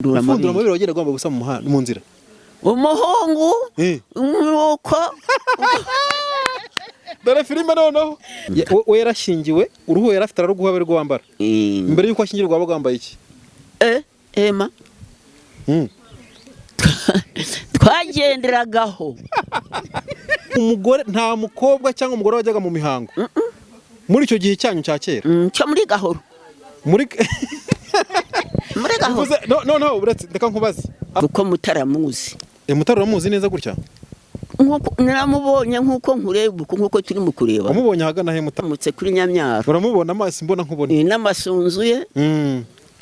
Ipfundura amabere. Amabere wagenda agomba gusa mu muhanda, mu nzira. Umuhungu nuko. Dore filime noneho. We yarashyingiwe, uruhu yari afite araruguha abe rwambara. Mbere y'uko ashyingirwa wabaga wambaye iki? Ema. Twagenderagaho. Umugore, nta mukobwa cyangwa umugore wajyaga mu mihango muri icyo gihe cyanyu cya kera? Cyo muri Gahoro. Muri Muri Gahoro. Noneho uretse, reka nkubaze. Kuko mutaramuzi. Mutara uramuzi neza gutya? Nkuko naramubonye, nkuko nkureba uku, nkuko turi mu kureba. Wamubonye ahagana he, Mutara? Mutse kuri Nyamyaro. Uramubona amaso imbona nkubone? N'amasunzu ye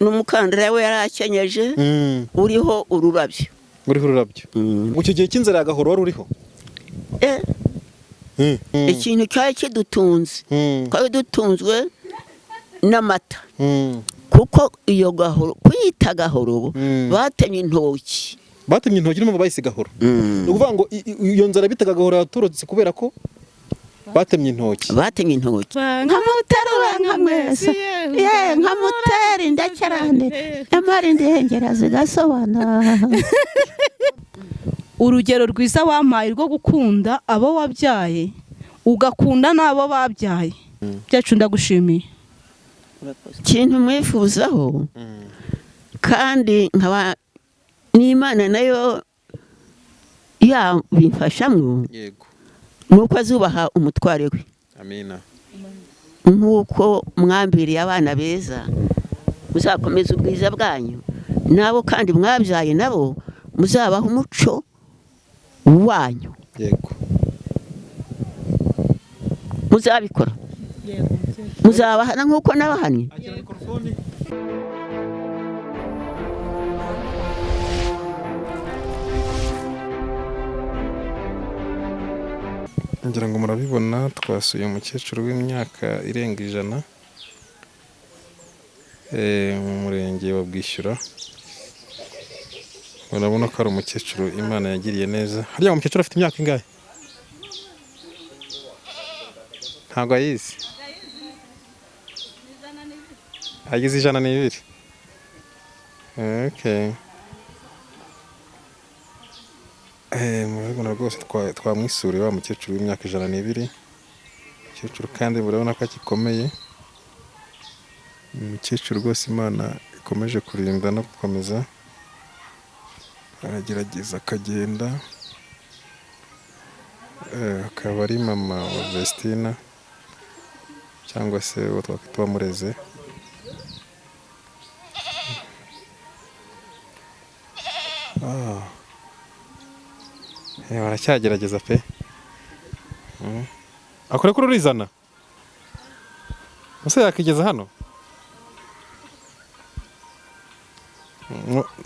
n'umukandara we yari akenyeje uriho ururabyo. Uriho ururabyo. Ngo icyo gihe cy'inzara ya Gahoro wari uriho? Ikintu cyari kidutunze, twari dutunzwe n'amata, kuko iyo Gahoro, kuyita Gahoro, batemye intoki. Batemye intoki, niyo mpamvu bahise Gahoro. Ni ukuvuga ngo iyo nzara bitaga Gahoro yaturutse kubera ko batemye intoki. Batemye intoki. Nkamuterura nkamwesa ye, nkamutera indakerane, nyamara indengera zigasobana. Urugero rwiza wampaye rwo gukunda abo wabyaye, ugakunda n'abo babyaye byacu, ndagushimiye. Ikintu mwifuzaho, kandi nkaba n'Imana nayo yabimfashamwo, ni uko azubaha umutware we. Amina. Nk'uko mwambiriye abana beza, muzakomeza ubwiza bwanyu nabo, kandi mwabyaye nabo muzabaha umuco wanyu. Muzabikora, muzabahana nk'uko nabahannye. Akira mikorofone. Ngira ngo murabibona, twasuye umukecuru w'imyaka irenga 100 mu murenge wa Bwishyura. Urabona ko ari umukecuru Imana yagiriye neza. Harya umukecuru afite imyaka ingahe? Ntabwo ayizi. Agize 102. Okay. Murabibona rwose, twamwisuriye wa mukecuru w'imyaka 102. Umukecuru kandi murabona ko agikomeye. Umukecuru rwose Imana ikomeje kurinda no gukomeza, aragerageza akagenda. Akaba ari mama wa Vestina, cyangwa se uwo twakwita uwamureze. Ah. Baracyagerageza pe. Akore kuri urizana. Ese yakigeza hano?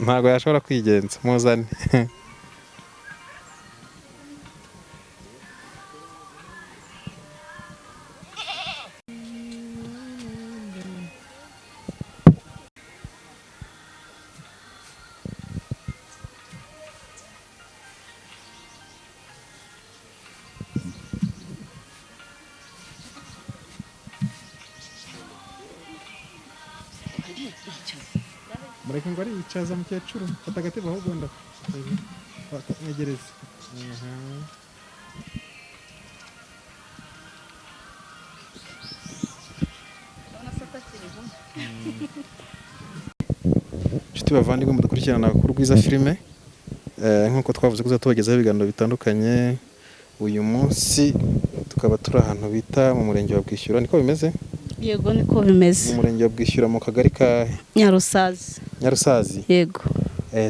Ntabwo yashobora kwigenza, muzane. Mureke ngo ariyicaza mukecuru, fata agatebe ahubwo ndafata, mwegereze. Inshuti bavandimwe mudukurikirana kuri Rwiza Filime, nk'uko twavuze ko tubagezaho ibiganiro bitandukanye, uyu munsi tukaba turi ahantu bita mu murenge wa Bwishyura, niko bimeze? Yego, niko bimeze. Mu murenge wa Bwishyura, mu kagari ka Nyarusazi. Nyarusazi. Yego.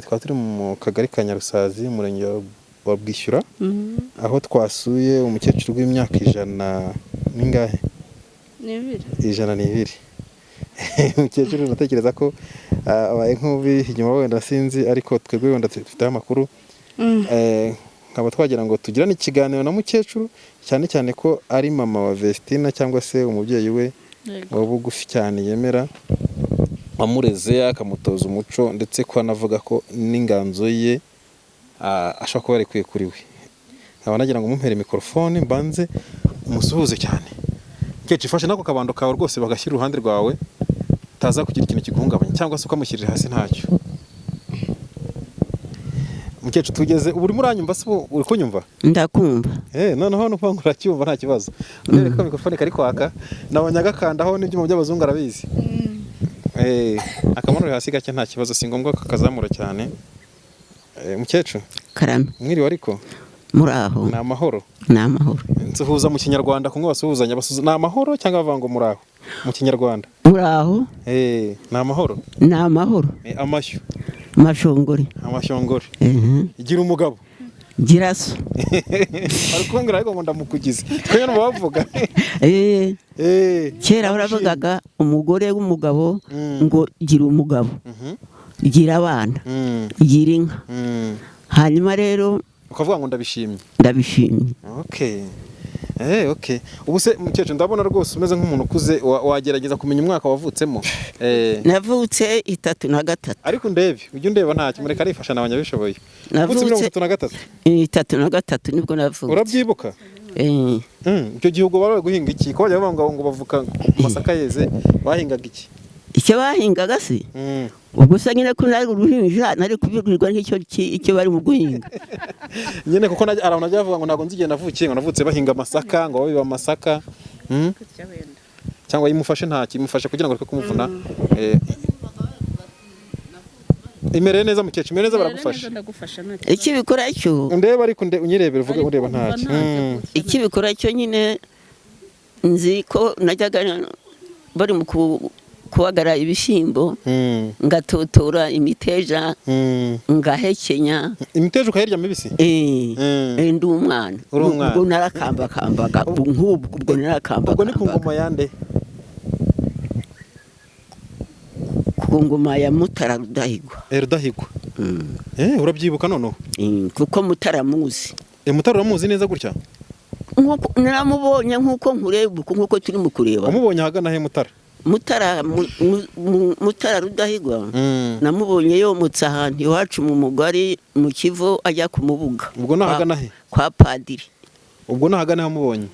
Tukaba turi mu kagari ka Nyarusazi, umurenge wa Bwishyura, aho twasuye umukecuru w'imyaka ijana n'ingahe? N'ibiri. 102. Umukecuru ndatekereza ko abaye nk'ubi inyuma, wenda sinzi, ariko twebwe wenda dufiteho amakuru. Nkaba twagira ngo tugirane ikiganiro na mukecuru, cyane cyane ko ari mama wa Vestina, cyangwa se umubyeyi we wa bugufi cyane yemera, wamureze akamutoza umuco, ndetse ko anavuga ko n'inganzo ye ashobora kuba yarikuye kuri we. Nkaba nagira ngo mumpere mikorofone mbanze umusuhuze cyane. Mukecuru, ifashe n'ako kabando kawe rwose bagashyira iruhande rwawe, utaza kugira ikintu kiguhungabanya, cyangwa se ukamushyirira hasi ntacyo. Mukecuru, tugeze ubu urimo uranyumva se? Ubu uri kunyumva? Ndakumva. Noneho nukuvuga ngo uracyumva nta kibazo. Ndebe ko mikrofone kari kwaka, nabonye agakandaho n'ibyuma by'abazungu arabizi. Akamanura hasi gake nta kibazo, si ngombwa kakazamura cyane. Mukecuru, Karame. mwiriwe ariko? Muraho. Ni amahoro? Ni amahoro. Nsuhuza mu Kinyarwanda kumwe basuhuzanya, basuhuza ni amahoro cyangwa bavuga ngo muraho mu Kinyarwanda? Muraho. Ni amahoro? Ni amahoro. Amashyo. Amashongore. Amashongore. Ehe. Igira umugabo. Gira so. Bari kumbwira ariko ngo ndamukugize. Twe nyine bavuga. Kera baravugaga umugore w'umugabo Mm. ngo gira umugabo, gira abana, gira inka. Hanyuma rero Ukavuga ngo ndabishimye. Ndabishimye. Okay. Okay. Ubu se mukecuru, ndabona rwose umeze nk'umuntu ukuze, wagerageza kumenya umwaka wavutsemo? Navutse 33. Ariko ndebe, ujye undeba ntacyo, mureka arifasha nabanyabishoboye. Uvutse 33. 33 nibwo navutse. Urabyibuka? Eh. Icyo gihe ubwo bari guhinga iki? Ko bajya bavuga ngo bavuka ku masaka yeze, bahingaga iki? Icyo bahingaga se? Ubwo se nyine ko nari uruhinja, nari kubibwirwa nk'icyo icyo bari mu guhinga? Nyine kuko hari abantu bajya bavuga ngo ntabwo nzi igihe navukiye, ngo navutse bahinga amasaka, ngo babiba amasaka. Cyangwa yimufashe ntacyo, imufashe kugira ngo areke kumuvuna. Imerere neza mukecuru, imerere neza baragufasha. Ndagufasha nta kibazo. Icyo bikora cyo Ndeba ariko unyirebere uvuge ureba ntacyo. Icyo bikora cyo nyine nzi ko najyaga bari mu kubagara ibishyimbo, ngatotora imiteja, ngahekenya. Imiteja ukayirya mibisi? Eh, ndi umwana. Uri umwana. Ubwo narakambakambaga nk'ubwo, ubwo Ubwo ni ku narakambakambaga. ngoma yande? Ku ngoma ya Mutara Rudahigwa. Rudahigwa. Urabyibuka noneho? Kuko Mutara muzi. Mutara uramuzi neza gutya? Nkuko naramubonye, nk'uko nkureba uku, nk'uko turi mu kureba. Wamubonye ahagana he Mutara? Mutara Mutara Rudahigwa namubonye yomotse ahantu iwacu mu mugari mu Kivu ajya kumubuga. Ubwo ni ahagana he? Kwa padiri. Ubwo ni ahagana he wamubonye?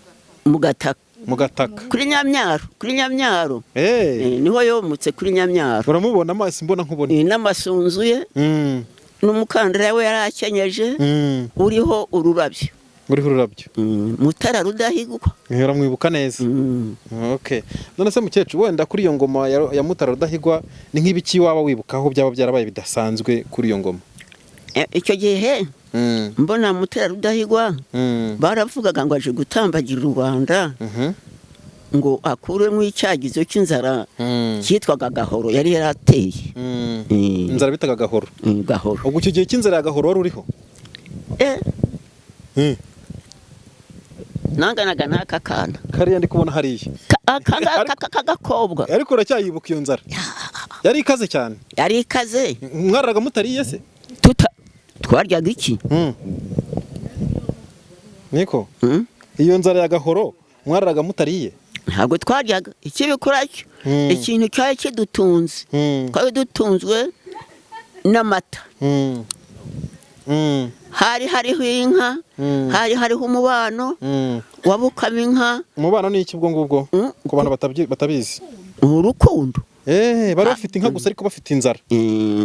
Mu Gataka. Mu Gataka. Kuri Nyamyaro, kuri Nyamyaro. Niho yomotse kuri Nyamyaro. Uramubona amaso imbona nkubone. N'amasunzu ye n'umukandara we yari akenyeje uriho ururabyo. Uriho ururabyo. Mutara Rudahigwa. Uramwibuka neza. Okay. None se mukecuru, wenda kuri iyo ngoma ya Mutara Rudahigwa ni nk'ibiki waba wibukaho byaba byarabaye bidasanzwe kuri iyo ngoma? Icyo gihe mbona Mutara Rudahigwa baravugaga ngo aje gutambagira u Rwanda ngo akuremo icyagizo cy'inzara cyitwaga gahoro yari yarateye. Inzara bitaga gahoro. Gahoro. Ubwo icyo gihe cy'inzara ya gahoro wari uriho? Nanganaga n'aka kana. Kariya ndi kubona hariya. Aka ngaka k'agakobwa. Ariko uracyayibuka iyo nzara? Yari ikaze cyane. Yari ikaze. Mwararaga mutariye se? Twaryaga iki? Niko? Iyo nzara ya gahoro mwararaga mutariye? Ntabwo twaryaga. Ikibikora cyo, ikintu cyari kidutunze, twari dutunzwe n'amata. Hari hariho inka, hari hariho umubano wabukamo inka. Umubano ni iki ubwo ngubwo? Ku bantu batabizi. Urukundo. Bari bafite inka gusa ariko bafite inzara.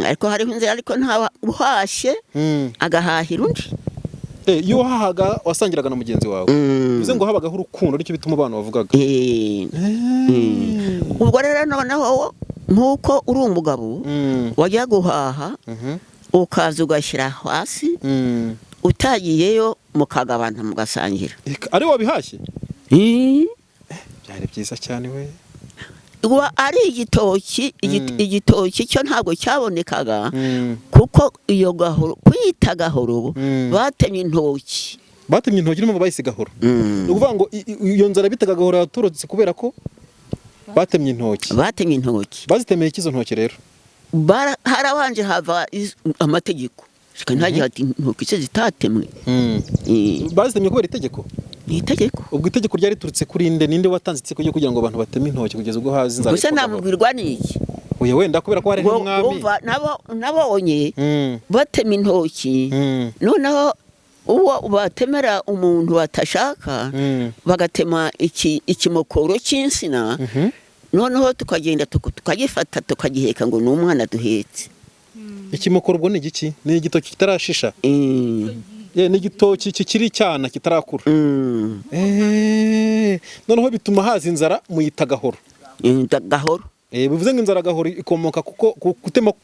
Ariko hariho inzara, ariko nta uhashye agahahira undi. Iyo wahahaga wasangiraga na mugenzi wawe. Bivuze ngo habagaho urukundo, nicyo bituma abantu bavugaga. Ubwo rero noneho nk'uko uri umugabo wajya guhaha ukaza ugashyira hasi, utagiyeyo mukagabana mugasangira. Ari wabihashye? Byari byiza cyane we. Uba ari igitoki, igitoki cyo ntabwo cyabonekaga kuko iyo gahoro kuyita gahoro batemye intoki. Batemye intoki niyo bahise gahoro. Ni ukuvuga ngo iyo nzara bitaga gahoro yaturutse kubera ko batemye intoki. Batemye intoki. Bazitemeye iki izo ntoki rero? Harabanje hava amategeko. Shika ntagira ati intoki se zitatemwe. Bazitemye kubera itegeko? Ni itegeko. Ubwo itegeko ryari riturutse kuri nde? Ninde watanze itegeko ryo kugira ngo abantu bateme intoki kugeza ubwo haza inzara? Gusa namubwirwa n'iki? Oya wenda kubera ko hari n'umwami. Nabonye batema intoki, noneho uwo batemera umuntu batashaka bagatema ikimokoro cy'insina, noneho tukagenda tukagifata tukagiheka ngo ni umwana duhetse. Ikimokoro ubwo ni igiki? Ni igitoki kitarashisha. Ni igitoki kikiri icyana kitarakura. Noneho bituma haza inzara, muyita gahoro. Gahoro. Bivuze ngo inzara gahoro ikomoka kuko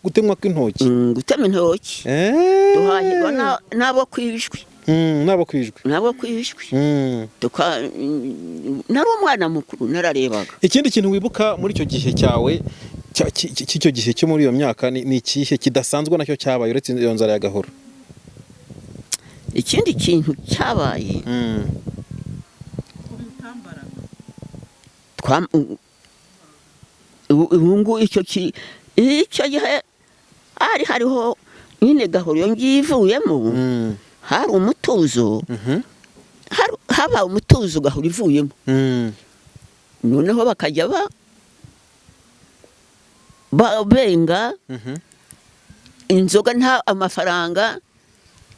gutemwa kw'intoki. Gutema intoki. Duhahirwa n'abo kwijwi. N'abo kwijwi. N'abo kwijwi. Nari umwana mukuru nararebaga. Ikindi kintu wibuka muri icyo gihe cyawe cy'icyo gihe cyo muri iyo myaka ni ikihe kidasanzwe nacyo cyabaye uretse iyo nzara ya gahoro? Ikindi kintu cyabaye, ubu icyo gihe hari hariho nyine gahoro iyo ngiyo ivuyemo, hari umutuzo, habaye umutuzo gahoro ivuyemo, noneho bakajya benga inzoga, nta amafaranga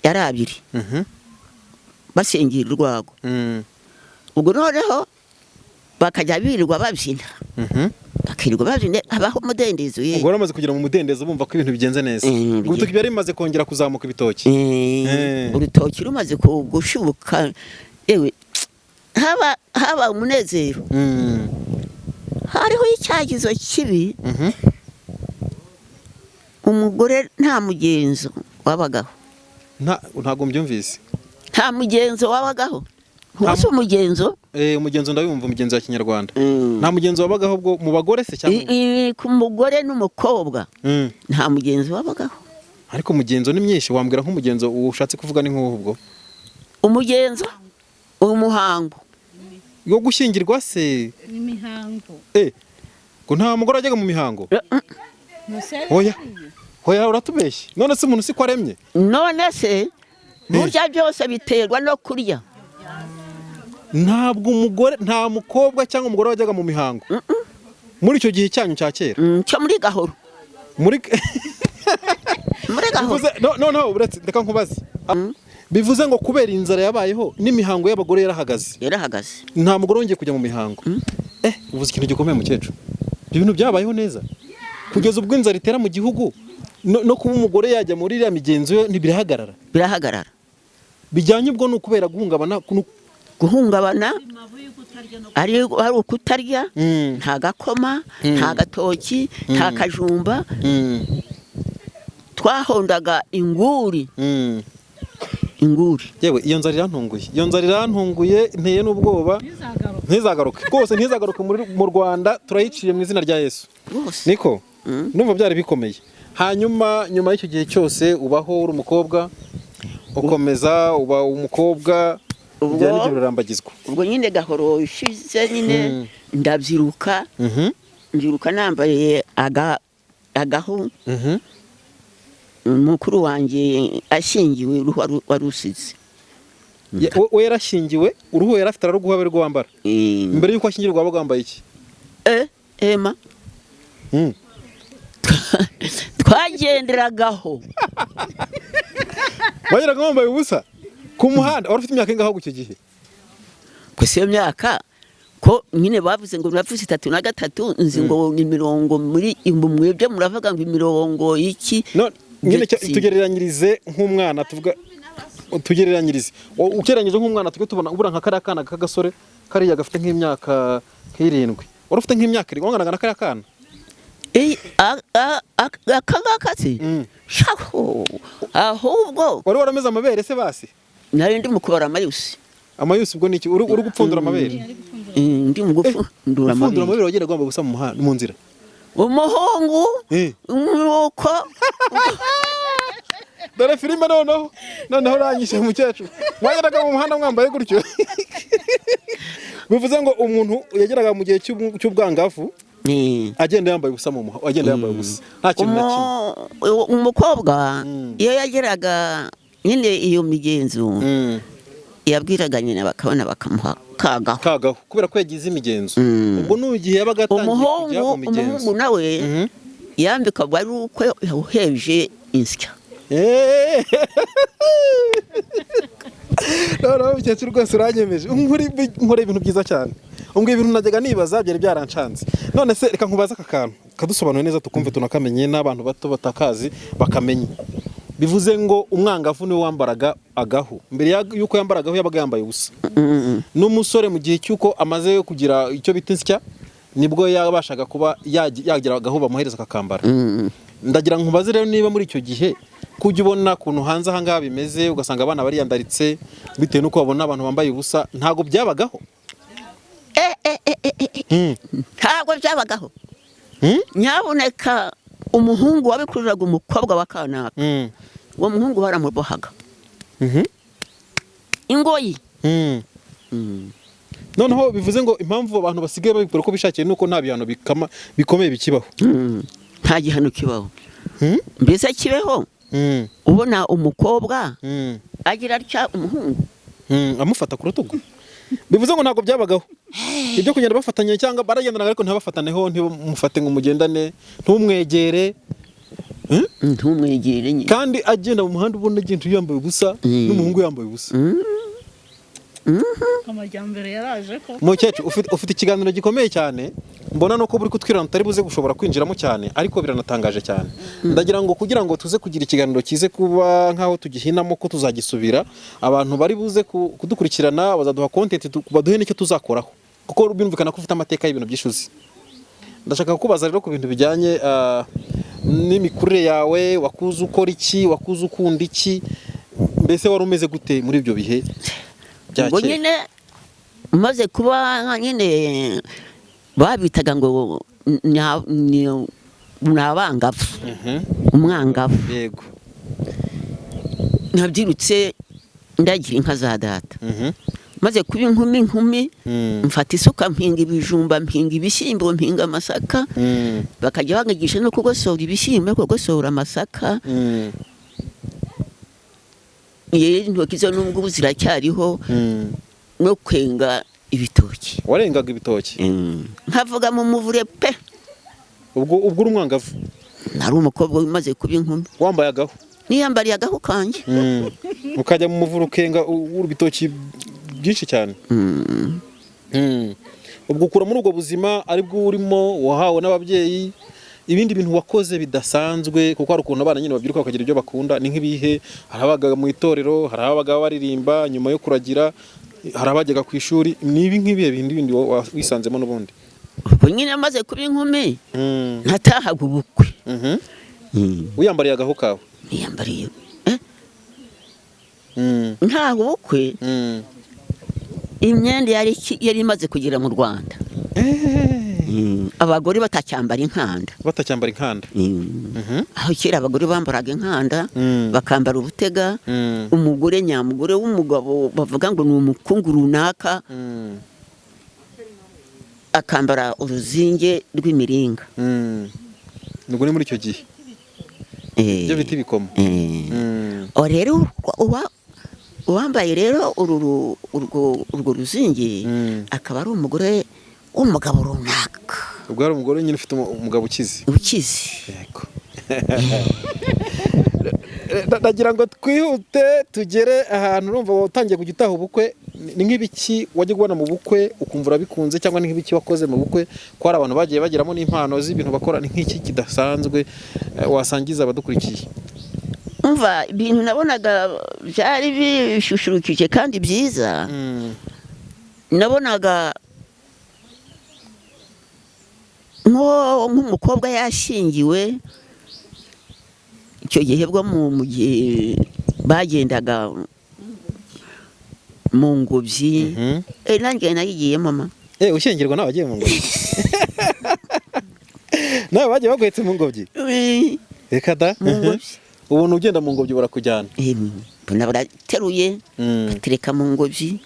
yari abiri, basengera urwago. Ubwo noneho bakajya birirwa babyina, bakirirwa babyina, habaho umudendezo. Ubwo bamaze kugera mu mudendezo bumva ko ibintu bigenze neza. Urutoki byari bimaze kongera kuzamuka ibitoki. Urutoki rumaze gushibuka, yewe haba umunezero. Hariho icyagizo kibi, umugore nta mugenzo wabagaho. Ntabwo mbyumvise. Nta mugenzo wabagaho. Ntuzi umugenzo? Umugenzo ndabimva, umugenzo wa kinyarwanda. Nta mugenzo wabagaho ubwo mu bagore se cyangwa? Ku mugore n'umukobwa nta mugenzo wabagaho. Ariko umugenzo ni myinshi, wambwira nk'umugenzo ushatse kuvuga ni nk'ubu ubwo? Umugenzo, umuhango wo gushyingirwa se? Imihango. Ngo nta mugore wajyaga mu mihango? Oya. Oya uratubeshye. None se umuntu siko aremye? None se burya byose biterwa no kurya. Ntabwo umugore, nta mukobwa cyangwa umugore wajyaga mu mihango muri icyo gihe cyanyu cya kera? Cyo muri gahoro. Muri gahoro. No uretse ndeka nkubaze. Bivuze ngo kubera inzara yabayeho n'imihango y'abagore yarahagaze. Yarahagaze. Nta mugore wongeye kujya mu mihango. Uvuze ikintu gikomeye mukecuru. Ibyo bintu byabayeho neza. Kugeza ubwo inzara itera mu gihugu no kuba umugore yajya muri iriya migenzo yo ntibirahagarara. Birahagarara. Bijyanye ubwo ni ukubera guhungabana, guhungabana ari ukutarya, nta gakoma, nta gatoki, nta kajumba. Twahondaga inguri. Inguri. Yewe iyo nzara irantunguye. Iyo nzara irantunguye nteye n'ubwoba. Ntizagaruke. Rwose ntizagaruke mu Rwanda, turayiciye mu izina rya Yesu. Niko. Ndumva byari bikomeye. Hanyuma nyuma y'icyo gihe cyose ubaho uri umukobwa, ukomeza uba umukobwa, ujyana igihe urambagizwa. Ubwo nyine gahoro ishize nyine ndabyiruka, mbyiruka nambaye agahu. Mukuru wanjye ashyingiwe uruhu warusize. We yarashyingiwe uruhu yarafite araruguha bari rwambara. Mbere yuko ashyingirwa wabaga wambaye iki? Ema. Twagenderagaho. Bageraga bambaye ubusa ku muhanda. Wari ufite imyaka ingahe icyo gihe? Kwese iyo myaka ko nyine bavuze ngo navuze 3 na 3 nzi ngo ni mirongo muri mwebwe muravuga ngo imirongo iki? No nyine tugereranyirize nk'umwana, tuvuga tugereranyirize ukereranyije nk'umwana tujye tubona ubura nka kariya kana k'agasore kariya gafite nk'imyaka nk'irindwi. Wari ufite nk'imyaka irindwi wanganaga na kariya kana? Aka se ahubwo wari warameze amabere se basi? Nari ndi mu kubara amayusi. Amayusi ubwo niki? Uri gupfundura amabere? Ndi mu gupfundura amabere. Amabere wagera gwamba gusa mu muhanda mu nzira. Umuhungu nuko dore filime noneho uranyishe mukecuru. Mwageraga mu muhanda mwambaye gutyo. Bivuze ngo umuntu yageraga mu gihe cy'ubwangavu agenda yambaye ubusa mu muhanda, agenda yambaye ubusa nta kintu na kimwe. Umukobwa iyo yageraga nyine iyo migenzo yabwiraga nyina bakabona bakamuha kagaho. Kagaho kubera ko yagize imigenzo. Ubwo n'ugihe yabaga atangiye kujya mu migenzo. Umuhungu nawe yambikwaga ari uko yaheje insya. Noneho mukecuru rwose uranyemeje. Nkora ibintu byiza cyane. Ubwo ibintu najyaga nibaza byari byaranshanze. None se reka nkubaze aka kantu kadusobanure neza, tukumve tunakamenye, n'abantu bato batakazi bakamenye. Bivuze ngo umwangavu niwe wambaraga agahu. Mbere y'uko yambara agahu yabaga yambaye ubusa. N'umusore mu gihe cy'uko amaze kugira icyo bita insya, nibwo yabashaga kuba yagira agahu bamuhereza akakambara. Ndagira nkubaze rero niba muri icyo gihe kujya ubona ukuntu hanze aha ngaha bimeze, ugasanga abana bariyandaritse bitewe n'uko babona abantu bambaye ubusa, ntabwo byabagaho? Ntabwo byabagaho. Nyabuneka umuhungu wabikururaga umukobwa wa kanaka, uwo muhungu baramubohaga ingoyi. Noneho bivuze ngo impamvu abantu basigaye babikora uko bishakiye nuko nta bihano bikomeye bikibaho. Nta gihano kibaho. Mbese kibeho ubona umukobwa agira atya umuhungu amufata ku rutugu. Bivuze ngo ntabwo byabagaho ibyo kugenda bafatanye, cyangwa baragendanaga ariko ntibafataneho, ntibamufate ngo mugendane, ntumwegere. Ntumwegere nyine. Kandi agenda mu muhanda ubona agenda yambaye ubusa, n'umuhungu yambaye ubusa. Amajyambere yaraje ko. Mukecuru, ufite ikiganiro gikomeye cyane, mbona nuko buri kutwirana tutari buze gushobora kwinjiramo cyane, ariko biranatangaje cyane. Ndagira ngo kugira ngo tuze kugira ikiganiro kize kuba nkaho tugihinamo, ko tuzagisubira, abantu bari buze kudukurikirana bazaduha content, baduhe n'icyo tuzakoraho, kuko birumvikana ko ufite amateka y'ibintu byinshi uzi. Ndashaka kukubaza rero ku bintu bijyanye n'imikurire yawe. Wakuze ukora iki? Wakuze ukunda iki? Mbese wari umeze gute muri ibyo bihe bya Ubwo kera? Nyine maze kuba nyine babitaga ngo ni abangavu, umwangavu. Nabyirutse ndagira inka za data. Maze kuba inkumi, mfata isuka, mpinga ibijumba, mpinga ibishyimbo, mpinga amasaka. Bakajya banyigisha no kugosora ibishyimbo, kugosora amasaka. Intoki zo nubwo ubu ziracyariho, no kwenga ibitoki. Warengaga ibitoki? Nkavuga mu muvure pe. Ubwo uri umwangavu? Nari umukobwa umaze kuba inkumi. Wambaye agahu? Niyambariye agahu kanjye. Ukajya mu muvure ukenga ibitoki byinshi cyane. Ubwo ukura muri ubwo buzima aribwo urimo wahawe n'ababyeyi. Ibindi bintu wakoze bidasanzwe, kuko hari ukuntu abana nyine babyiruka bakagira ibyo bakunda, ni nk'ibihe? Hari abaga mu itorero, hari abaga baririmba nyuma yo kuragira, hari abajyaga ku ishuri. Ni ibi nk'ibihe bindi bindi wisanzemo n'ubundi? Ubwo nyine amaze kuba inkumi, natahaga ubukwe. Wiyambariye agahu kawe? Niyambariye, ntaha ubukwe. Imyenda yari imaze kugera mu Rwanda, abagore batacyambara inkanda. Batacyambara inkanda. Aho kera abagore bambaraga inkanda, bakambara ubutega, umugore nyamugore w'umugabo bavuga ngo ni umukungu runaka, akambara uruzinge rw'imiringa. Ubwo ni muri icyo gihe ibyo bita ibikomo. Rero uwambaye rero urwo ruzinge akaba ari umugore w'umugabo runaka. Ubwo hari umugore nyine ufite umugabo ukize. Ukize. Yego. Ndagira ngo twihute tugere ahantu urumva watangiye kujya utaha ubukwe. Ni nk'ibiki wajya kubona mu bukwe ukumva urabikunze, cyangwa ni nk'ibiki wakoze mu bukwe, ko hari abantu bagiye bagiramo n'impano z'ibintu bakora? Ni nk'iki kidasanzwe wasangiza abadukurikiye? Umva, ibintu nabonaga byari bishushurukije kandi byiza, nabonaga nk'umukobwa yashyingiwe icyo gihe, bwo mu gihe bagendaga mu ngobyi. Nanjye nayigiye, mama. Ushyingirwa nawe wagiye mu ngobyi? Nawe bagiye baguhetse mu ngobyi? Reka da! Mu ngobyi. Ubuntu ugenda mu ngobyi barakujyana? Mbona barateruye, batereka mu ngobyi,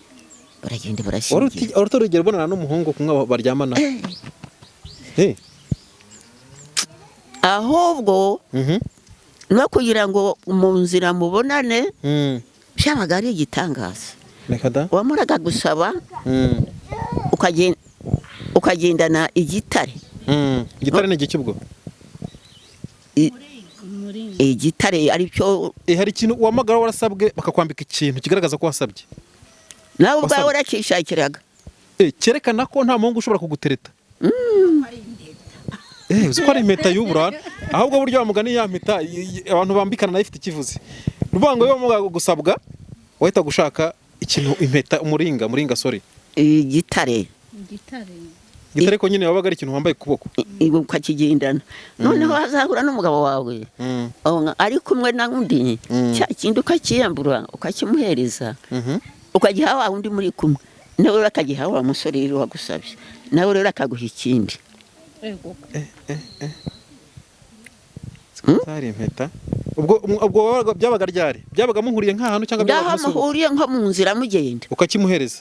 baragenda, barashyingira. Wari utarigera ubonana n'umuhungu kumwe baryamana? Ahubwo no kugira ngo mu nzira mubonane byabaga ari igitangaza. Reka da! Wamaraga gusaba, ukagendana igitare. Igitare ni igiki ubwo? Igitare aricyo Hari ikintu wamagara warasabwe, bakakwambika ikintu kigaragaza ko wasabye? Nawe ubwawe warakishakiraga. Cyerekana ko nta muhungu ushobora kugutereta. Uzi ko ari impeta y'uburara, ahubwo buryo wa mugani ya mpeta abantu bambikana nayo ifite ikivuze. Ni ukuvuga ngo iyo wamara gusabwa wahita gushaka ikintu, impeta, umuringa, sorry. Igitare. Gitare ko nyine wabaga ari ikintu wambaye ku kuboko. Ukakigendana, noneho wazahura n'umugabo wawe ari kumwe na undi, cya kindi ukakiyambura, ukakimuhereza, ukagiha wa wundi muri kumwe, nawe rero akagiha wa musore rero wagusabye, nawe rero akaguha ikindi. Zari impeta. Ubwo byabaga ryari? Byabaga muhuriye nk'ahantu cyangwa Ngaho byabaga musuhuza? muhuriye nko mu nzira mugenda. Ukakimuhereza.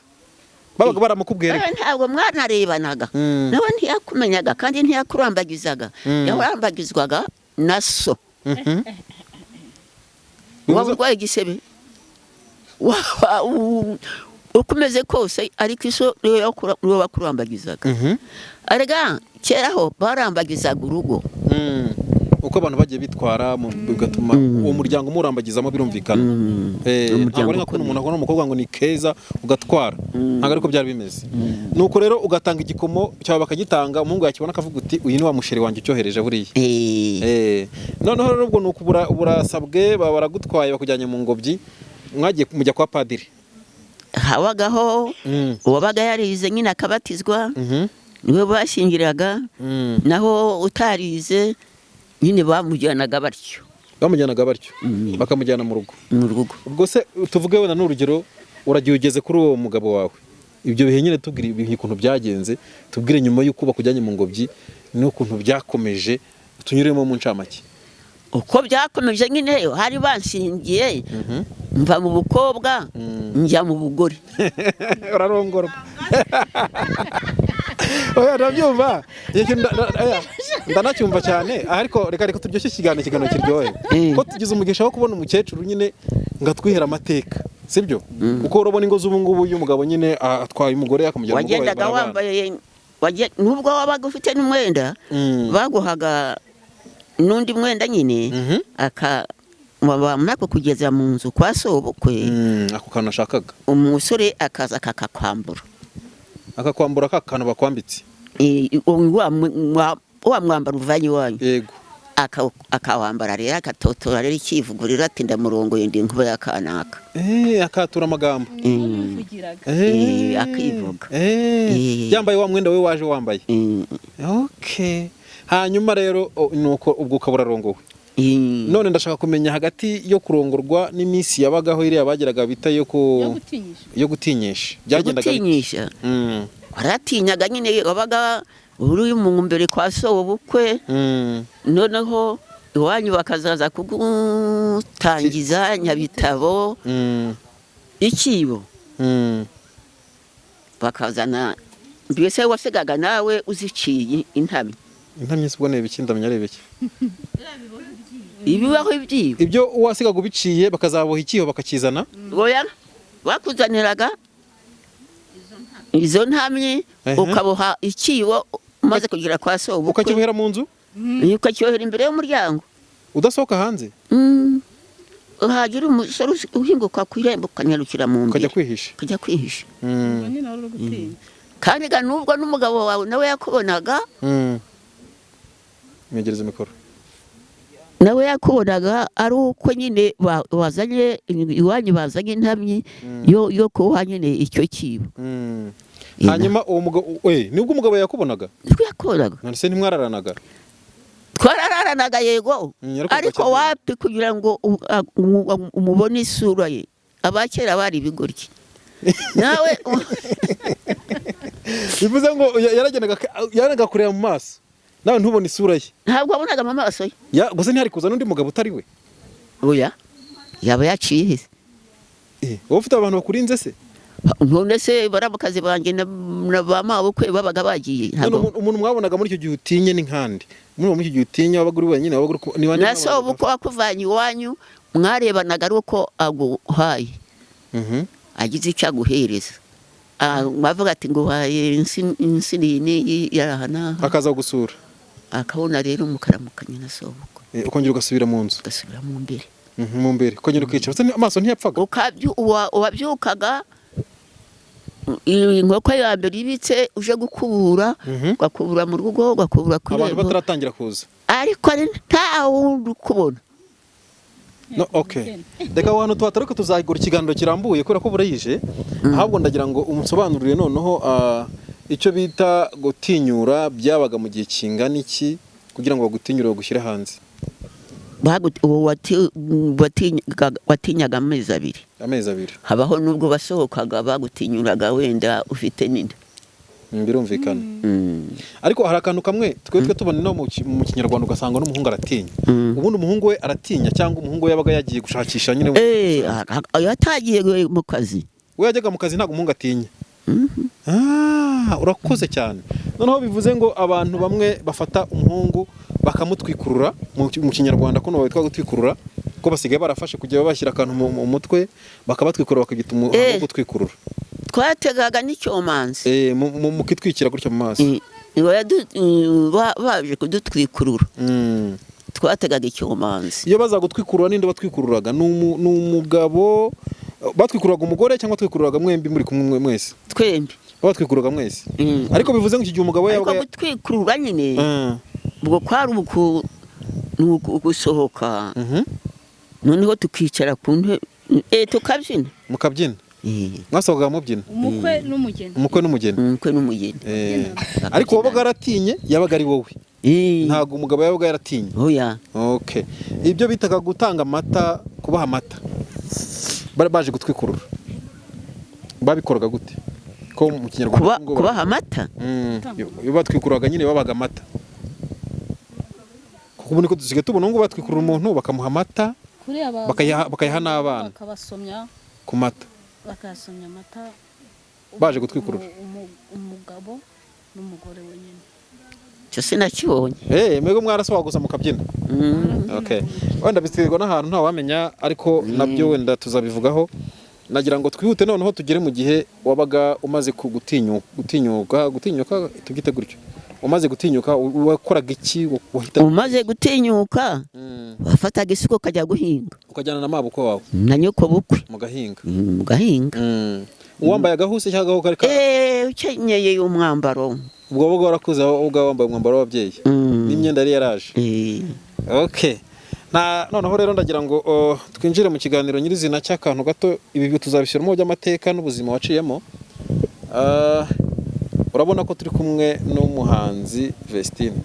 Babaga baramukubwiye ariko. Ntabwo mwanarebanaga, nawe ntiyakumenyaga kandi ntiyakurambagizaga, yarambagizwaga na so. Waba urwaye igisebe, waba uko umeze kose, ariko iso niwe wakurambagizaga. Arega kera ho barambagizaga urugo. Uko abantu bagiye bitwara bigatuma uwo muryango umurambagizamo, birumvikana. Ntabwo ari nka kuno umuntu akubona umukobwa ngo ni keza ugatwara, ntabwo ariko byari bimeze. Nuko rero ugatanga igikomo cyawe bakagitanga, umuhungu yakibona akavuga uti uyu ni wa musheri wanjye ucyohereje buriya. Noneho rero ubwo nuko burasabwe, baba baragutwaye bakujyanye mu ngobyi, mwagiye mujya kwa padiri. Habagaho uwabaga yarize nyine akabatizwa, niwe bashyingiraga, naho utarize nyine bamujyanaga batyo. Bamujyanaga batyo, bakamujyana mu rugo. Mu rugo. Ubwo se tuvuge wenda n'urugero, uragiye ugeze kuri uwo mugabo wawe, ibyo bihe nyine tubwire ibihe ukuntu byagenze, tubwire nyuma y'uko bakujyanye mu ngobyi n'ukuntu byakomeje, tunyuremo mu ncamake. Uko byakomeje nyine, hari banshingiye, mva mu bukobwa njya mu bugore. Urarongorwa. Oya, ndabyumva. Icyo kintu oya, ndanacyumva cyane, ariko reka turyoshye ikiganiro kiryohe, ko tugize umugisha wo kubona umukecuru nyine ngo atwihere amateka, sibyo? Kuko urabona ingo z'ubu ngubu, uyu mugabo nyine atwaye umugore akamujyana mu rugo, Wagendaga barabana. wambaye, nubwo wabaga ufite n'umwenda, baguhaga n'undi mwenda nyine, aka bamara kugeza mu nzu kwa sobukwe, Ako kantu nashakaga. umusore akaza akakakwambura. Akakwambura ka kantu bakwambitse. Wa mwambaro uvanye iwanyu. Yego. Akawambara rero, akatotora rero ikivugurira ati ndamurongoye, ndi inkuba ya kanaka. Akatura amagambo. Akivuga. Yambaye wa mwenda we waje wambaye. Okay, hanyuma rero nuko ubwo ukaba urarongowe. None ndashaka kumenya hagati yo kurongorwa n'iminsi yabagaho iriya bageraga bita yo ku yo gutinyisha, byagendaga bite? Gutinyisha, waratinyaga nyine, wabaga uri mu mbere kwa so ubukwe, noneho iwanyu bakazaza kugutangiza nyabitabo, ikibo, bakazana, mbese wasigaga nawe uziciye intamyi. Intamyi se ubwo ni ibiki? Ndamenya ari ibiki? Ibibaho ibyibo. Ibyo wasigaga ubiciye bakazaboha ikiho bakakizana. Oya, bakuzaniraga izo ntamyi, ukaboha ikibo umaze kugera kwa so ubukwe. Ukakibohera mu nzu? Ukakibohera imbere y'umuryango. Udasohoka hanze? Hagira umusore uhinguka ku irembo, ukanyarukira mu Ukajya mbere, kwihisha. Ukajya kwihisha. Kandi ga nubwo n'umugabo wawe nawe yakubonaga, Mwegereze mikoro. Nawe yakubonaga ari uko nyine wazanye iwanyu, bazanye intamyi yo kuboha nyine icyo kibo. Hanyuma uwo mugabo, nibwo umugabo yakubonaga? Nibwo yakubonaga. None se ntimwararanaga? Twarararanaga yego. Ariko Ariko ugakeka. wapi, kugira ngo umubone isura ye, abakera bari ibigoryi nawe. Bivuze ngo yaragendaga kureba mu maso nawe ntubone isura ye? Ntabwo wabonaga mu maso ye. Gusa ntihari kuza n'undi mugabo utari we? Oya, yaba yaciye he? Wowe ufite abantu bakurinze se? None se baramukazi banjye na ba mabukwe babaga bagiye. None Ntabwo umuntu mwabonaga muri icyo gihe utinye ni nkande? Muri icyo gihe utinye wabaga uri wenyine, wabaga uri ni bande Na so mwabonaga? ubukwe wakuvanye iwanyu, mwarebanaga ari uko aguhaye, agize icyo aguhereza. Bavuga ati nguhaye insina iyi n'iyi yaraha n'aha. Akaza gusura. Akabona rero mukaramukanya na sobukwe. Ukongera ugasubira mu nzu. Ugasubira mu mbere. Mu mbere ukongera ukicara. Ese amaso ntiyapfaga? Uwabyukaga Inkoko ya mbere ibitse, uje gukubura, ugakubura mu rugo, ugakubura ku Abantu irembo, bataratangira kuza. Ariko ari nta wundi ukubona. No, okay. Reka aho hantu tuhataruka, tuzagura ikiganiro kirambuye kubera ko burayije. Ahubwo ndagira ngo umusobanurire noneho icyo bita gutinyura byabaga mu gihe kingana iki kugira ngo bagutinyure, bagushyire hanze? Uwo watinyaga amezi 2. Amezi 2. Habaho n'ubwo basohokaga bagutinyuraga wenda ufite n'inda. Birumvikana. Ariko hari akantu kamwe twebwe tubona no mu Kinyarwanda, ugasanga n'umuhungu aratinya. Ubundi umuhungu we aratinya, cyangwa umuhungu we yabaga yagiye gushakisha nyine? Yatagiye mu kazi. We yajyaga mu kazi, ntabwo umuhungu atinya. Urakoze cyane. Noneho bivuze ngo abantu bamwe bafata umuhungu bakamutwikurura mu Kinyarwanda, kuno witwa gutwikurura, ko basigaye barafashe kujya bashyira akantu mu mutwe bakabatwikurura, bakagita umuhango wo gutwikurura. Twategaga n'icyomanzi. Mukitwikira gutya mu maso. Baje kudutwikurura, twategaga icyomanzi. Iyo baza gutwikurura, ninde batwikururaga? Ni umugabo batwikururaga, umugore, cyangwa twikururaga mwembi muri kumwe mwese? Twembi. Batwikururaga mwese. Ariko bivuze ngo iki gihe umugabo we Ariko yabaga gutwikurura nyine, ubwo kwari ugusohoka, noneho tukicara ku ntebe, tukabyina. Mukabyina. Mwasohokaga mubyina. Umukwe n'umugeni. Umukwe n'umugeni. Umukwe n'umugeni. Ariko wabaga yaratinye yabaga ari wowe, ntabwo umugabo yabaga yaratinye? Oya. Okay. Ibyo bitaga gutanga amata, kubaha amata bari baje gutwikurura, babikoraga gute ko mu Kinyarwanda ngo Kubaha amata? Iyo batwikururaga nyine babaga amata, kuko ubu niko dusigaye tubona ngo batwikurura umuntu bakamuha amata, bakayaha n'abana. Bakabasomya ku mata. Bakayasomya amata. Baje gutwikurura. Umugabo n'umugore wenyine. Icyo sinakibonye. Mwebwe mwarasohoka gusa mukabyina. Okay. Wenda biterwa n'ahantu, ntawamenya, ariko nabyo wenda tuzabivugaho. Nagira ngo twihute noneho tugere mu gihe wabaga umaze gutinyuka, tubyite gutyo. Umaze gutinyuka wakoraga iki? Wahita Umaze gutinyuka, wafataga isuka ukajya guhinga. Ukajyana na mabukwe wawe? Na nyoko bukwe. Mugahinga. Mugahinga. Uwambaye agahuse cyangwa agahu kari ka Ukenyeye umwambaro. Ubwo wabaga warakuze, wowe wambaye umwambaro w'ababyeyi n'imyenda yari yaraje. Okay. Na noneho rero ndagira ngo twinjire mu kiganiro nyirizina cy'akantu gato. Ibi tuzabishyiramo by'amateka n'ubuzima waciyemo. Urabona ko turi kumwe n'umuhanzi Vestine.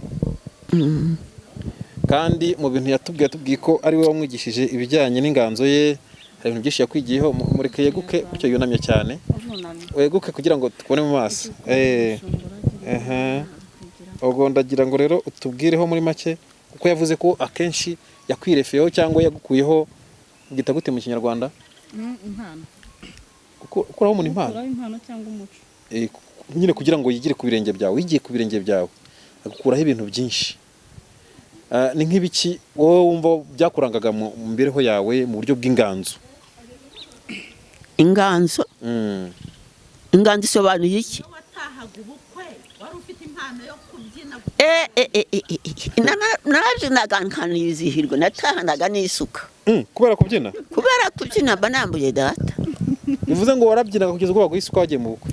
Kandi mu bintu yatubwiye ko ari we wamwigishije ibijyanye n'inganzo ye, hari ibintu byinshi yakwigiyeho. Mureke yeguke gutyo, yunamye cyane. Weguke kugira ngo tukubone mu maso. Ubwo ndagira ngo rero utubwireho muri make, kuko yavuze ko akenshi yakwirefereho cyangwa yagukuyeho, gita gute mu Kinyarwanda? Impano. Gukuraho umuntu impano. Gukuraho impano cyangwa umuco. Nyine kugira ngo yigire ku birenge byawe, yigiye ku birenge byawe agukuraho ibintu byinshi. Ni nk'ibiki wowe wumva byakurangaga mu mibereho yawe mu buryo bw'inganzo? Inganzo. Inganzo isobanuye iki? Watahaga ubukwe wari ufite impano yo kubyina. Narabyinaga nkanizihirwa, natahanaga n'isuka. Kubera kubyina? Kubera kubyina mba nambuye data. Bivuze ngo warabyinaga kugeza ubwo baguha isuka wagiye mu bukwe.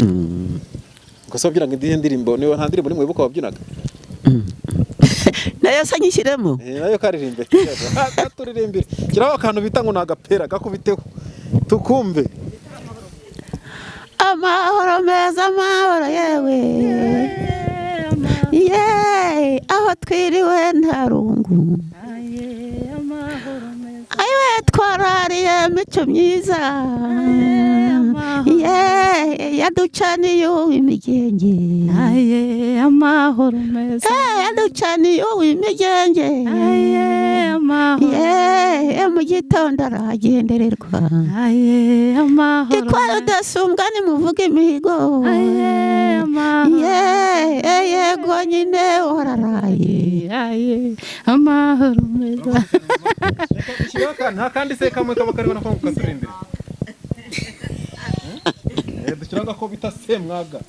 Gusa wabyinaga indihe ndirimbo? Niba nta ndirimbo nimwe wibuka wabyinaga? Nayo se nyishyiremo? Nayo karirimbe. Katuririmbire. Kiraho akantu bita ngo ni agapera, gakubiteho tukumve. Amahoro meza, amahoro yewe ye, aho twiriwe nta rungu, ayiwe twarariye mico myiza ye, yaducaniye imigenge. Aye, amahoro meza. Yaducaniye imigenge. Aye, amahoro. Ye, mu gitondo aragendererwa. Aye, amahoro. Ikwara udasumbwa nimuvuge imihigo. Aye, amahoro. Ye, yego nyine wararaye. Aye, amahoro meza. Nta kandi se kamwe kaba kariho nako katuririmbire? Dushyiraho ko bita Semwaga.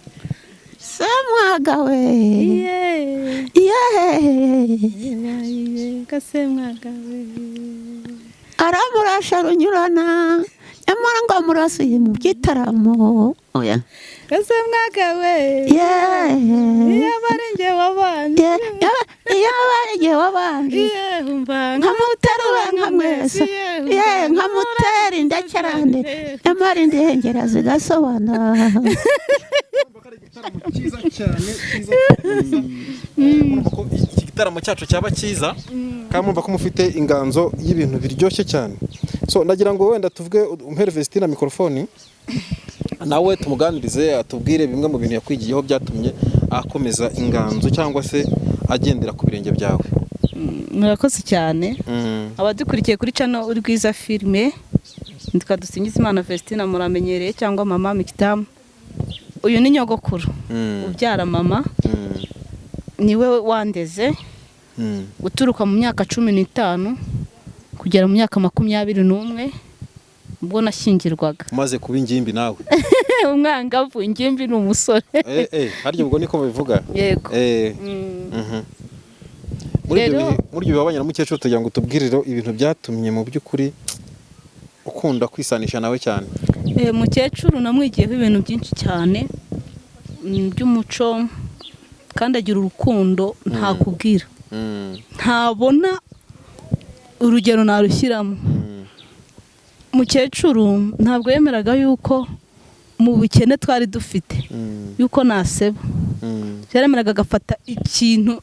Semwaga we. Ye. Ye. Kasemwaga we. Aramurasha runyurana. Nyamara ngo murasiye mu gitaramo. Oya. Ese mwagawe. Yeah. Iyo bari njye wabanje. Iyo bari njye wabanje. Nkamuterura nkamwesa. Ye nkamutera indekerane. Nyamara indengera zigasobana. Cyiza cyane, cyiza. Iki gitaramo cyacu cyaba cyiza kandi murumva ko mufite inganzo y'ibintu biryoshye cyane. So ndagira ngo wenda tuvuge umpere Vestina mikrofoni nawe tumuganirize, atubwire bimwe mu bintu yakwigiyeho byatumye akomeza inganzo cyangwa se agendera ku birenge byawe. Murakoze cyane abadukurikiye kuri channel Urwiza Filime. Nitwa Dusingizimana Vestina, muramenyereye, cyangwa mama Mikitamu. Uyu ni nyogokuru ubyara mama, niwe wandeze guturuka mu myaka 15 kugera mu myaka 21 ubwo nashyingirwaga. Umaze kuba ingimbi nawe? Umwangavu, ingimbi ni umusore. Harya ubwo niko babivuga? Yego. Muri ibyo bihabanye na mukecuru, tugira ngo tubwirire ibintu byatumye mu by'ukuri ukunda kwisanisha nawe cyane. Mukecuru namwigiyeho ibintu byinshi cyane by'umuco, kandi agira urukundo ntakubwira. Ntabona urugero narushyiramo. Mukecuru ntabwo yemeraga yuko mu bukene twari dufite yuko naseba. Yaremeraga agafata ikintu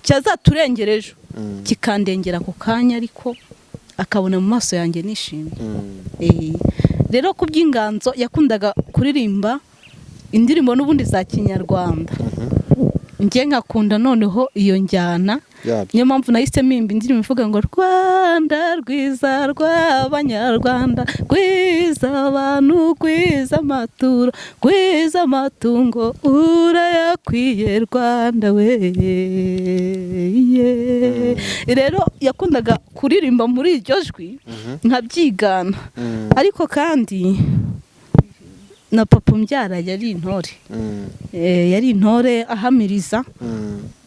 cyazaturengera ejo kikandengera ako kanya, ariko akabona mu maso yanjye nishimye. Rero ku by'inganzo yakundaga kuririmba indirimbo n'ubundi za kinyarwanda, njye nkakunda noneho iyo njyana. Niyo mpamvu nahise mpimba indirimbo ivuga ngo Rwanda rwiza rw'abanyarwanda, rwiza abantu, rwiza amaturo, rwiza amatungo, urayakwiye Rwanda we. Rero yakundaga kuririmba muri iryo jwi nkabyigana. Ariko kandi na papa umbyara yari intore. Yari intore ahamiriza.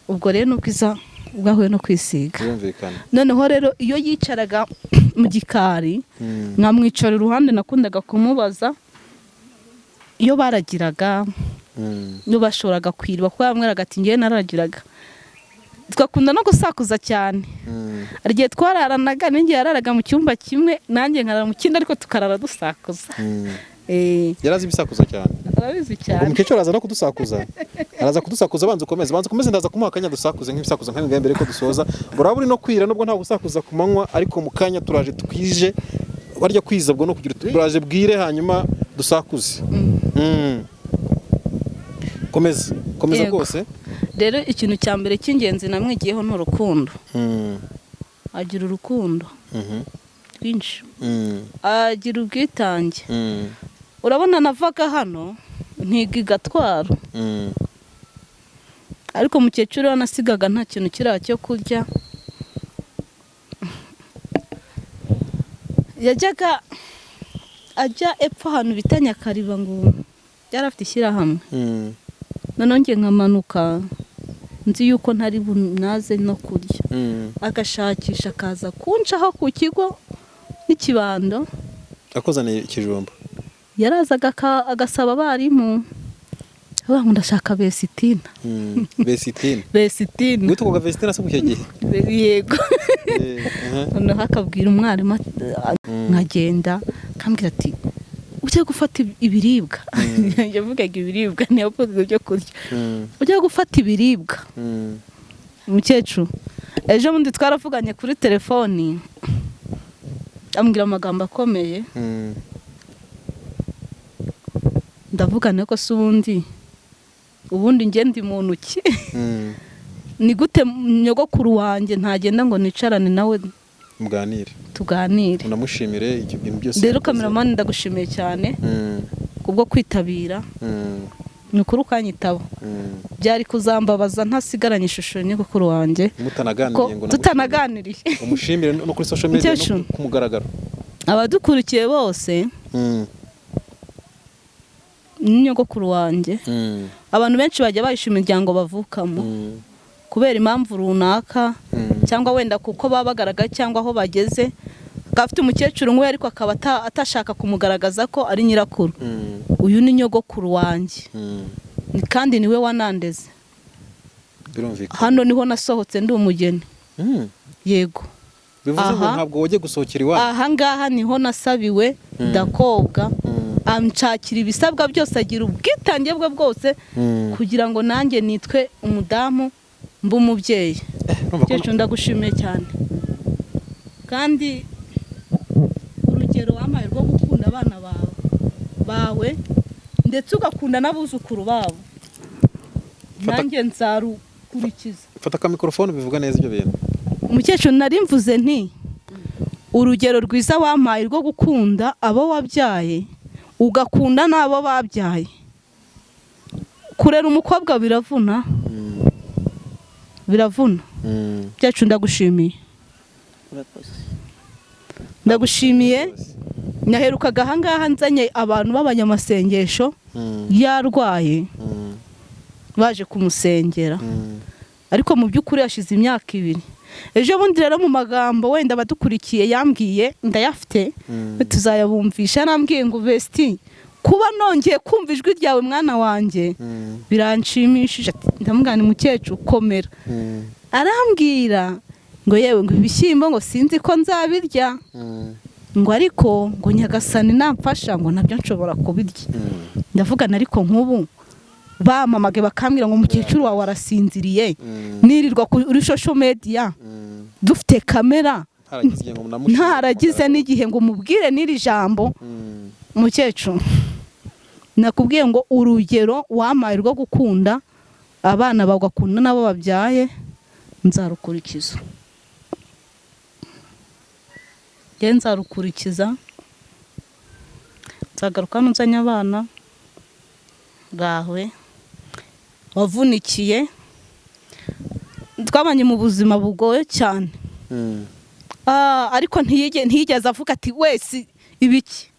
Ubwo rero n'ubwiza bwahuye no kwisiga. Noneho rero iyo yicaraga mu gikari nkamwicara iruhande, nakundaga kumubaza iyo baragiraga, iyo bashoboraga kwiriba, kuko yamweraga ati ngewe naragiraga. Twakunda no gusakuza cyane. Hari igihe twararanaga, ninjye yararaga mu cyumba kimwe nanjye nkarara mu kindi, ariko tukarara dusakuza. Yarazi ibisakuza cyane. Arabizi cyane. Umukecuru araza no kudusakuza. Araza kudusakuza, banza ukomeze, ndaza kumuha akanya dusakuze nk'ibisakuza nk'ibingahe mbere ko dusoza. Buraba uri no kwira nubwo nta gusakuza ku manywa, ariko mu kanya turaje twije barya kwiza bwo no kugira turaje bwire hanyuma dusakuze. Komeza, komeza rwose. Rero ikintu cya mbere cy'ingenzi namwigiyeho ni urukundo. Agira urukundo rwinshi. Agira ubwitange. Urabona navaga hano nkiga igatwaro, ariko mukecuru nasigaga nta kintu kiriya cyo kurya. Yajyaga ajya epfo ahantu bita Nyakariba, ngo yari afite ishyirahamwe. Noneho njye nkamanuka nzi yuko ntari bunaze no kurya, agashakisha akaza kuncaho ku kigo n'ikibando akozaniye ikijumba. Yarazaga agasaba abarimu, avuga ngo ndashaka Vesitina. Vesitina. Vesitina. Witwaga Vesitina se icyo gihe? Yego. Noneho akabwira umwarimu, nkagenda akambwira ati ujye gufata ibiribwa. Yavugaga ibiribwa, ntiyavugaga ibyo kurya. Ujye gufata ibiribwa. Mukecuru ejo bundi twaravuganye kuri telefoni, ambwira amagambo akomeye. Ndavuga ko se ubundi njye ndi muntu ki? Ni gute nyogokuru wanjye ntagenda ngo nicarane nawe muganire, tuganire, unamushimire ibyo bintu byose. Rero kameramani ndagushimiye cyane kubwo kwitabira. Ni ukuri ukanyitaba, byari kuzambabaza ntasigaranye ishusho nyogokuru wanjye mutanaganiriye, ngo tutanaganiriye. Umushimire no kuri social media no ku mugaragaro. Abadukurikiye bose ni nyogokuru wanjye. Abantu benshi bajya bahisha imiryango bavukamo kubera impamvu runaka, cyangwa wenda kuko baba bagaragaye cyangwa aho bageze, Akaba afite umukecuru nk'uyu, ariko akaba atashaka kumugaragaza ko ari nyirakuru. Uyu ni nyogokuru wanjye kandi niwe wanandeze. Hano niho nasohotse ndi umugeni. Yego. Bivuze ngo ntabwo wajye gusohokera iwawe. Aha ngaha niho nasabiwe ndakobwa, amshakira ibisabwa byose, agira ubwitange bwe bwose kugira ngo nanjye nitwe umudamu mbe umubyeyi. Mukecuru ndagushimiye cyane, kandi urugero wampaye rwo gukunda abana bawe ndetse ugakunda n'abuzukuru babo, nanjye nzarukurikiza. Fata ka microphone bivuga neza ibyo bintu. Umukecuru nari mvuze nti urugero rwiza wampaye rwo gukunda abo wabyaye ugakunda n'abo babyaye. Kurera umukobwa biravuna, biravuna. Mukecuru ndagushimiye, ndagushimiye. Naherukaga aha ngaha nzanye abantu b'abanyamasengesho yarwaye baje kumusengera, ariko mu by'ukuri yashize imyaka 2. Ejo bundi rero mu magambo wenda abadukurikiye yambwiye ndayafite tuzayabumvisha, nambwiye ngo Vesti kuba nongeye kumva ijwi ryawe mwana wanjye biranshimishije. Ndamugana mukecuru komera. Arambwira ngo yewe ngo ibishyimbo ngo sinzi ko nzabirya, ngo ariko ngo Nyagasani namfasha ngo nabyo nshobora kubirya. Ndavugana ariko nk'ubu bamamage bakambwira ngo mukecuru wawe arasinziriye, nirirwa kuri social media dufite kamera ntaragize n'igihe ngo mubwire n'iri jambo. Mukecuru nakubwiye ngo urugero wampaye rwo gukunda abana bagakunda nabo babyaye nzarukurikiza. Nge nzarukurikiza, nzagaruka nzanye abana bawe wavunikiye. Twabanye mu buzima bugoye cyane, ariko ntiyigeze avuga ati wese ibiki.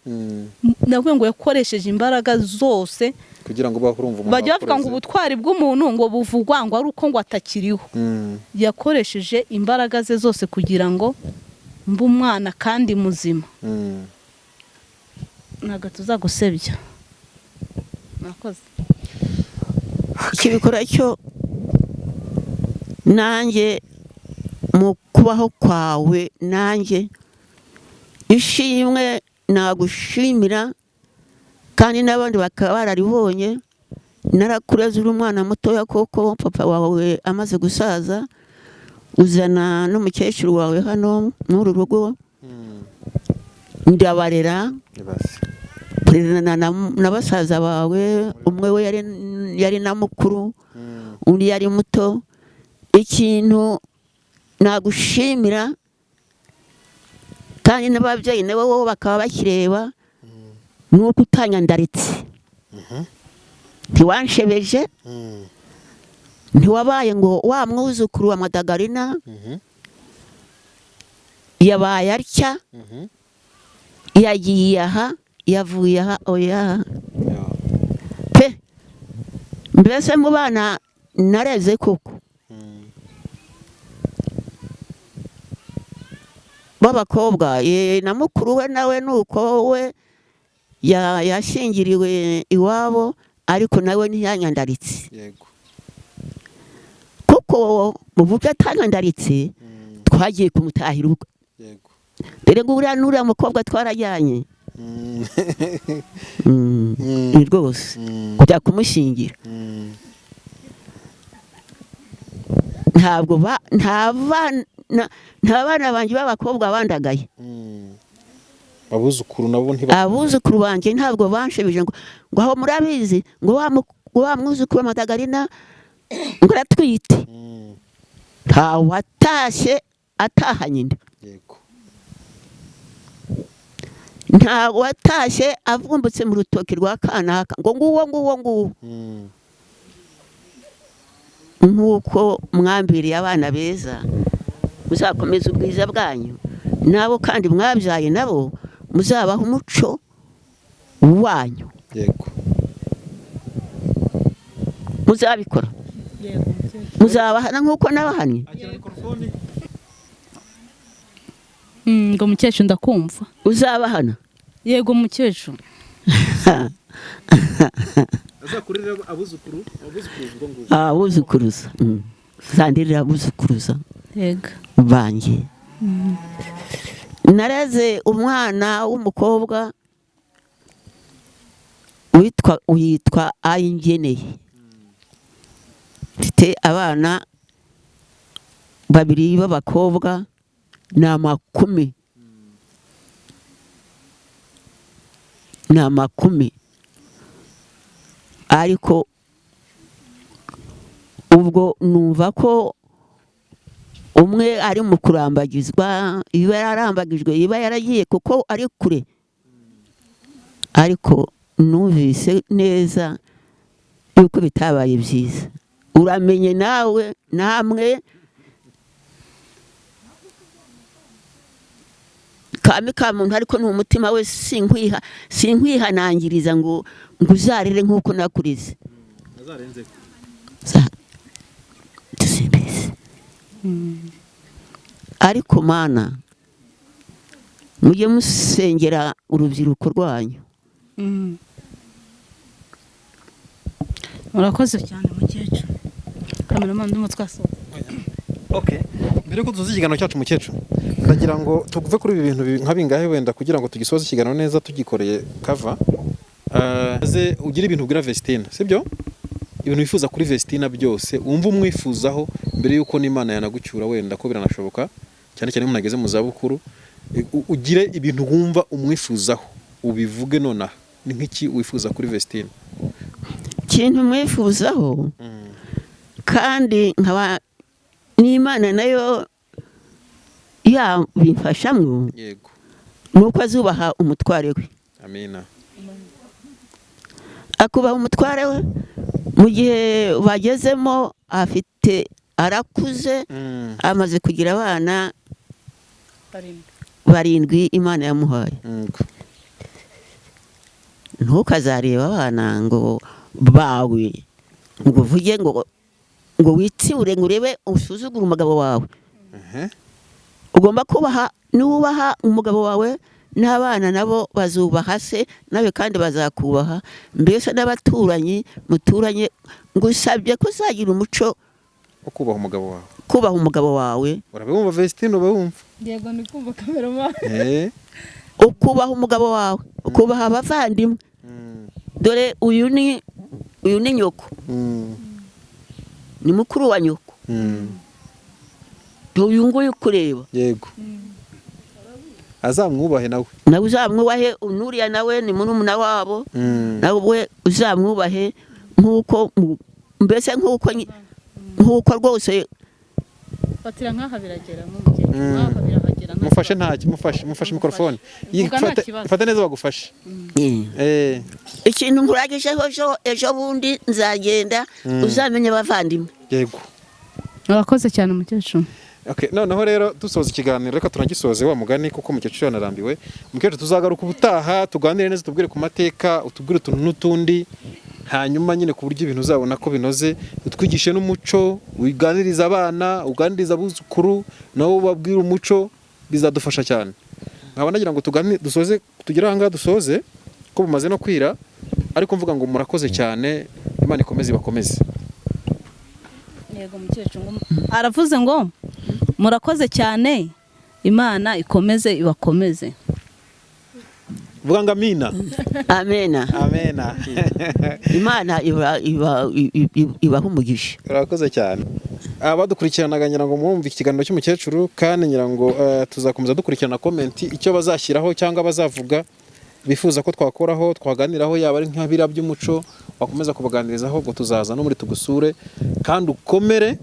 Navuga ngo yakoresheje imbaraga zose kugira ngo bahurumva umuntu. Bajya bavuga ngo ubutwari bw'umuntu ngo buvugwa ngo ari uko ngo atakiriho. Yakoresheje imbaraga ze zose kugira ngo mbe umwana kandi muzima. Ntabwo tuzagusebya. Murakoze. Ikibikora cyo nanjye mu kubaho kwawe, nanjye ishimwe nagushimira, kandi n'abandi bakaba bararibonye. Narakureze uri umwana mutoya koko, papa wawe amaze gusaza, uzana n'umukecuru wawe hano muri uru rugo, ndabarera na basaza bawe, umwe we yari na mukuru, undi yari muto. Ikintu nagushimira kandi n'ababyeyi nabo bo bakaba bakireba, nuko utanyandaritse, ntiwanshebeje, ntiwabaye ngo wa mwuzukuru wa Madagarina yabaye atya, yagiye aha, yavuye aha, oya pe. Mbese mu bana nareze koko b'abakobwa, na mukuru we nawe nuko we yashingiriwe iwabo, ariko nawe ntiyanyandaritse. Yego. Kuko mu buryo atanyandaritse twagiye kumutahira ubukwe. Yego. Dore ngo uriya n'uriya mukobwa twarajyanye. Ni rwose kujya kumushingira. Ntabwo nta bana banjye b'abakobwa bandagaye. Abuzukuru nabo ntiba abuzukuru banjye ntabwo banshebije ngo aho murabizi ngo wa mwuzukuru wa Madagarina ngo aratwite. Nta watashye atahanye inda. Yego. Nta watashye avumbutse mu rutoki rwa kanaka ngo nguwo nguwo nguwo. Nk'uko mwambiriye abana beza, muzakomeza ubwiza bwanyu, nabo kandi mwabyaye nabo muzabaha umuco wanyu. Yego. Muzabikora. Muzabahana nk'uko nabahannye. Ngo mukecuru ndakumva. Uzabahana? Yego mukecuru. Azakurira abuzukuru, abuzukuruza ngo. Abuzukuruza. Zandirira abuzukuruza. Yego. Banjye. Nareze umwana w'umukobwa witwa Ayingeneye. Mfite abana babiri b'abakobwa ni amakumi. Ni amakumi. Ariko ubwo numva ko umwe ari mu kurambagizwa, iba yararambagijwe, iba yaragiye kuko ari kure. Ariko numvise neza yuko bitabaye byiza. Uramenye nawe namwe kami ka muntu, ariko ni umutima we sinkwihanangiriza ngo uzarire nkuko nakurize. Azarenze. Tusimbize. Ariko mana mujye musengera urubyiruko rwanyu. Murakoze cyane mukecuru. Cameraman ndimo twasoza. Okay. Mbere ko tuzi ikiganiro cyacu mukecuru, ndagira ngo tuve kuri ibi bintu nka bingahe wenda kugira ngo tugisoze ikiganiro neza tugikoreye cover. Aze ugira ibintu ubwira Vestine, sibyo? Ibintu wifuza kuri Vestine byose wumva umwifuzaho mbere yuko n'Imana yanagucyura wenda ko biranashoboka, cyane cyane umuntu ageze mu zabukuru, ugire ibintu wumva umwifuzaho ubivuge nonaha. Ni nk'iki wifuza kuri Vestine? Ikintu mwifuzaho kandi nkaba n'Imana nayo yabimfashamwo. Yego. Nuko azubaha umutware we. Amina. Akubaha umutware we mu gihe bagezemo, afite arakuze, amaze kugira abana barindwi Imana yamuhaye. Ntukazareba abana ngo bawe ngo uvuge ngo witsibure ngo urebe usuzugure umugabo wawe. Ugomba kubaha, nubaha umugabo wawe n'abana nabo bazubaha se nawe kandi bazakubaha, mbese n'abaturanyi muturanye. Ngusabye ko uzagira umuco wo kubaha umugabo wawe. Kubaha umugabo wawe. Urabumva Vestine, urabumva? Yego ndi kumva cameraman. Ukubaha umugabo wawe, ukubaha abavandimwe. Dore uyu ni nyoko. Ni mukuru wa nyoko. Uyu nguyu kureba. Yego. Azamwubahe nawe. Nawe uzamwubahe, unuriya nawe ni murumuna wabo. Nawe uzamwubahe nkuko mbese nkuko rwose. Fatira nkaha biragera nk'umukecuru, nkaha birahagera. Mufashe ntacyo, mufashe microphone. Ifate neza bagufashe. Ikintu nkuragijeho ejo bundi nzagenda uzamenye abavandimwe. Yego. Urakoze cyane mukecuru. Okay, noneho rero dusoza ikiganiro, reka tunagisoze wa mugani kuko mukecuru yanarambiwe. Mukecuru tuzagaruka ubutaha tuganire neza, tubwire ku mateka, utubwire utuntu n'utundi, hanyuma nyine ku buryo ibintu uzabona ko binoze, utwigishe n'umuco, uganiriza abana, uganiriza abuzukuru, nabo babwire umuco, bizadufasha cyane. Nkaba nagira ngo tuganire dusoze, tugere aha ngaha dusoze ko bumaze no kwira, ariko mvuga ngo murakoze cyane, Imana ikomeze ibakomeze. Yego mukecuru ngo aravuze ngo murakoze cyane, Imana ikomeze ibakomeze. Vuga ngo amina. Amena. Amena. Imana ibaha umugisha. Urakoze cyane. Abadukurikiranaga ngira ngo murumva ikiganiro cy'umukecuru, kandi ngira ngo tuzakomeza dukurikirana comment icyo bazashyiraho cyangwa bazavuga bifuza ko twakoraho, twaganiraho, yaba ari nka bira by'umuco wakomeza kubaganirizaho, ngo tuzaza no muri tugusure kandi ukomere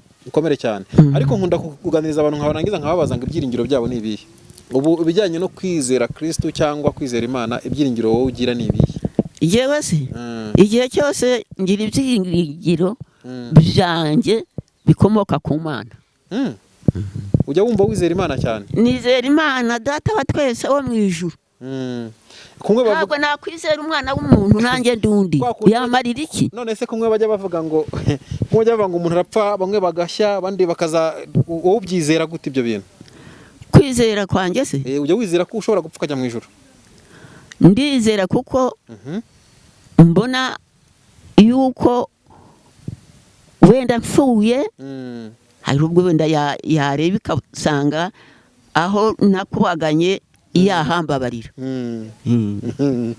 cyane. Ariko nkunda kuganiriza abantu nkabarangiza nkababaza ngo ibyiringiro byabo ni ibihe. Ubu ibijyanye no kwizera Kristo cyangwa kwizera Imana, ibyiringiro wowe ugira ni ibihe? Yewe se igihe cyose ngira ibyiringiro byanjye bikomoka ku Mana. Ujya wumva wizera Imana cyane? Nizera Imana data wa twese wo mu ijuru. Ntabwo nakwizera umwana w'umuntu nanjye ndundi yamarira iki? None se kumwe bajya bavuga ngo kumwe bajya bavuga ngo umuntu arapfa, bamwe bagashya, abandi bakaza, wowe ubyizera gute ibyo bintu? Kwizera kwanjye se? Ujya wizera ko ushobora gupfa ukajya mu ijuru? Ndizera kuko mbona yuko wenda mfuye, hari ubwo wenda yareba ikasanga aho nakubaganye yahambabarira.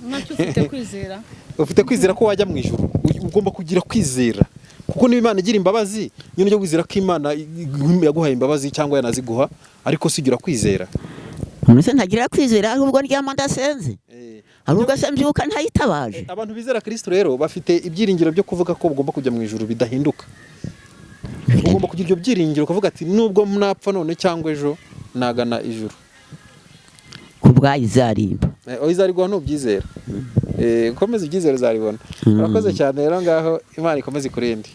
Ntacyo ufite kwizera. Ufite kwizera ko wajya mu ijuru? Ugomba kugira kwizera, kuko niba Imana igira imbabazi nyine, ujya wizera ko Imana yaguhaye imbabazi cyangwa yanaziguha, ariko si ugira kwizera? Umuntu se ntagira kwizera? Hari ubwo ndyama ndasenze, hari ubwo se mbyuka ntayitabaje. Abantu bizera Kristo rero bafite ibyiringiro byo kuvuga ko ugomba kujya mu ijuru bidahinduka. Ugomba kugira ibyo byiringiro, ukavuga ati: "Nubwo napfa none cyangwa ejo, nagana ijuru." Ku bwayo izarimba. Oya, izariguha nubyizera. Ukomeze ubyizere, uzaribona. Urakoze cyane rero ngaho, Imana ikomeze ikurinde.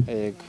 Yego.